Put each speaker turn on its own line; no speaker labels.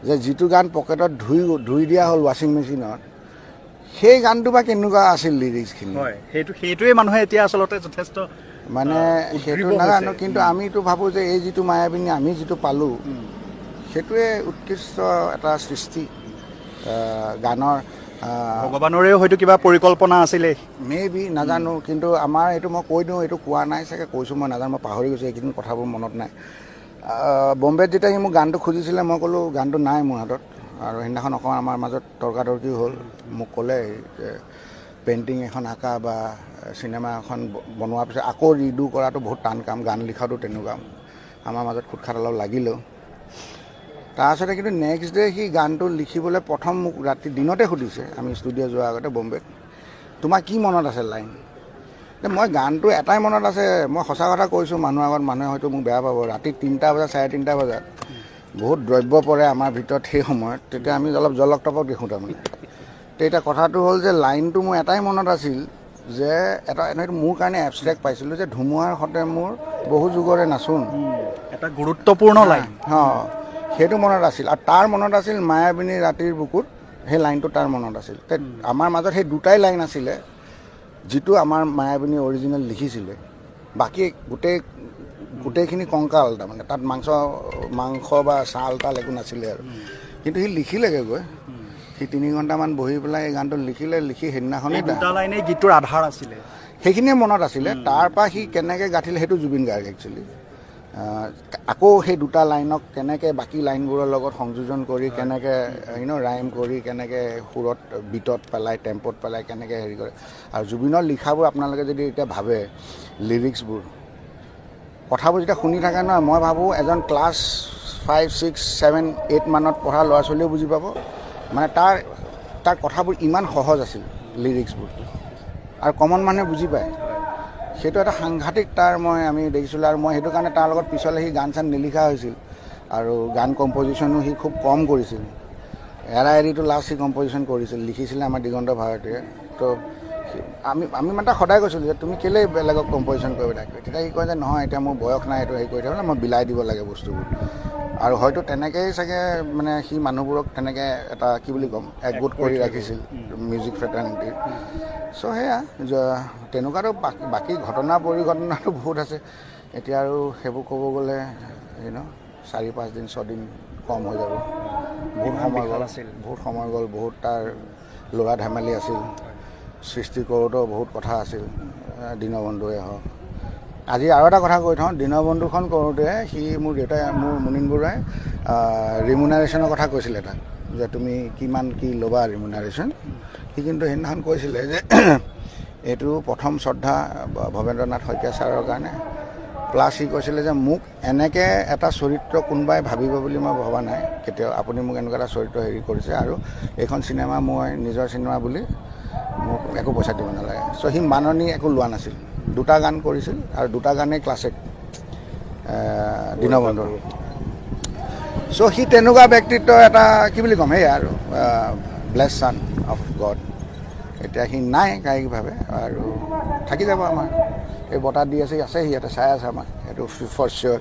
যে যিটো গান পকেটত ধুই ধুই দিয়া হ'ল ৱাশ্বিং মেচিনত, সেই গানটো বা কেনেকুৱা আছিল লিৰিক্সখিনি।
হয়, সেইটোৱে মানুহে এতিয়া আচলতে যথেষ্ট
মানে সেইটো নাজানো, কিন্তু আমিতো ভাবোঁ যে এই যিটো মায়াবিনী আমি যিটো পালোঁ সেইটোৱে উৎকৃষ্ট এটা সৃষ্টি গানৰ।
ভগৱানৰেও হয়তো কিবা পৰিকল্পনা আছিলে।
মে বি, নাজানো। কিন্তু আমাৰ এইটো মই কৈ দিওঁ, এইটো কোৱা নাই চাগে, কৈছোঁ মই নাজানো, মই পাহৰি গৈছোঁ, এইকেইদিন কথাবোৰ মনত নাই। বম্বেত যেতিয়া সি মোক গানটো খুজিছিলে, মই ক'লোঁ গানটো নাই মোৰ হাতত। আৰু সেইদিনাখন অকণমান আমাৰ মাজত তৰ্কাতৰ্কিও হ'ল। মোক ক'লে যে পেইণ্টিং এখন আঁকা বা চিনেমা এখন বনোৱাৰ পিছত আকৌ ৰিডু কৰাটো বহুত টান কাম, গান লিখাটো তেনেকুৱা। আমাৰ মাজত খুটখাট অলপ লাগিলেও তাৰপাছতে কিন্তু নেক্সট ডে সি গানটো লিখিবলৈ প্ৰথম মোক ৰাতি দিনতে সুধিছে, আমি ষ্টুডিঅ' যোৱাৰ আগতে বম্বেত, তোমাৰ কি মনত আছে লাইন? মই গানটো এটাই মনত আছে, মই সঁচা কথা কৈছোঁ মানুহৰ আগত, মানুহে হয়তো মোক বেয়া পাব। ৰাতি 3টা বজাত, 3:30 বজাত বহুত দ্ৰব্য পৰে আমাৰ ভিতৰত সেই সময়ত, তেতিয়া আমি অলপ জলক টপক দেখোঁ তাৰমানে। তেতিয়া কথাটো হ'ল যে লাইনটো মোৰ এটাই মনত আছিল যে এটা এনেই মোৰ কাৰণে এবষ্ট্ৰেক্ট পাইছিলোঁ যে ধুমুহাৰ সতে মোৰ বহু যুগৰে নাচোন,
এটা গুৰুত্বপূৰ্ণ লাইন।
অঁ, সেইটো মনত আছিল। আৰু তাৰ মনত আছিল মায়াবিনী ৰাতিৰ বুকুত, সেই লাইনটো তাৰ মনত আছিল। আমাৰ মাজত সেই দুটাই লাইন আছিলে যিটো আমাৰ মায়াবিনী অৰিজিনেল লিখিছিলে। বাকী গোটেইখিনি কংকাল তাৰমানে, তাত মাংস বা ছাল তাল একো নাছিলে আৰু। কিন্তু সি লিখিলেগৈ গৈ, সি 3 ঘণ্টামান বহি পেলাই এই গানটো লিখিলে। লিখি সেইদিনাখনেই
দুটা লাইনেই গীতটোৰ আধাৰ আছিলে,
সেইখিনিয়ে মনত আছিলে। তাৰপৰা সি কেনেকৈ গাঁঠিলে সেইটো জুবিন গাৰ্গ একচুৱেলি। আকৌ সেই দুটা লাইনক কেনেকৈ বাকী লাইনবোৰৰ লগত সংযোজন কৰি, কেনেকৈ ৰাইম কৰি, কেনেকৈ সুৰত বিটত পেলাই, টেম্পত পেলাই কেনেকৈ হেৰি কৰে। আৰু জুবিনৰ লিখাবোৰ আপোনালোকে যদি এতিয়া ভাবে, লিৰিক্সবোৰ, কথাবোৰ যেতিয়া শুনি থাকে নহয়, মই ভাবোঁ এজন ক্লাছ 5, 6, 7, 8 মানত পঢ়া ল'ৰা ছোৱালীয়েও বুজি পাব। মানে তাৰ কথাবোৰ ইমান সহজ আছিল লিৰিক্সবোৰ, আৰু কমন মানুহে বুজি পায়। সেইটো এটা সাংঘাতিক তাৰ আমি দেখিছিলোঁ। আৰু মই সেইটো কাৰণে তাৰ লগত পিছলৈ সি গান চান নিলিখা হৈছিল, আৰু গান কম্পজিশ্যনো সি খুব কম কৰিছিল। এৰা এৰিটো লাষ্ট সি কম্পজিশ্যন কৰিছিল, লিখিছিলে আমাৰ দিগন্ত ভাৰতীয়ে। তো আমি আমি মানে তাক সদায় কৈছিলোঁ যে তুমি কেলৈ বেলেগক কম্পজিশ্যন কৰিব লাগে। তেতিয়া সি কয় যে নহয়, এতিয়া মোৰ বয়স নাই, এইটো হেৰি কৰি থাকিব, মই বিলাই দিব লাগে বস্তুবোৰ। আৰু হয়তো তেনেকৈয়ে চাগে মানে সি মানুহবোৰক তেনেকৈ এটা কি বুলি ক'ম একগোট কৰি ৰাখিছিল মিউজিক ফ্ৰেটাৰ্নিটিৰ। চ' সেয়া তেনেকুৱাতো বাকী ঘটনা পৰিঘটনাটো বহুত আছে। এতিয়া আৰু সেইবোৰ ক'ব গ'লে 4-5 দিন 6 দিন কম হৈ যাব। বহুত সময় গ'ল, বহুত সময় গ'ল, বহুত তাৰ ল'ৰা ধেমালি আছিল, সৃষ্টি কৰোঁতেও বহুত কথা আছিল। দীনবন্ধুৱে হওক, আজি আৰু এটা কথা কৈ থওঁ, দীনবন্ধুখন কৰোঁতে সি মোৰ দেউতাই, মোৰ মুনীন বৰুৱাই ৰিমুনাৰেশ্যনৰ কথা কৈছিলে তাক, যে তুমি কিমান কি ল'বা ৰিমুনাৰেশ্যন। সি কিন্তু সেইদিনাখন কৈছিলে যে এইটো প্ৰথম শ্ৰদ্ধা ভৱেন্দ্ৰনাথ শইকীয়া ছাৰৰ কাৰণে, প্লাছ সি কৈছিলে যে মোক এনেকৈ এটা চৰিত্ৰ কোনোবাই ভাবিব বুলি মই ভবা নাই কেতিয়াও, আপুনি মোক এনেকুৱা এটা চৰিত্ৰ হেৰি কৰিছে, আৰু এইখন চিনেমা মই নিজৰ চিনেমা বুলি মোক একো পইচা দিব নালাগে। চ' সি মাননি একো লোৱা নাছিল, দুটা গান কৰিছিল আৰু দুটা গানেই ক্লাছিক দীনবন্ধুৰ। চ' সি তেনেকুৱা ব্যক্তিত্ব এটা কি বুলি ক'ম, সেয়া আৰু ব্লেছ ছান অফ গড। এতিয়া সি নাই কায়িকভাৱে, আৰু থাকি যাব আমাৰ এই বঁটা দি আছে, আছে সিহঁতে চাই আছে আমাক, সেইটো ফৰ চিয়'ৰ।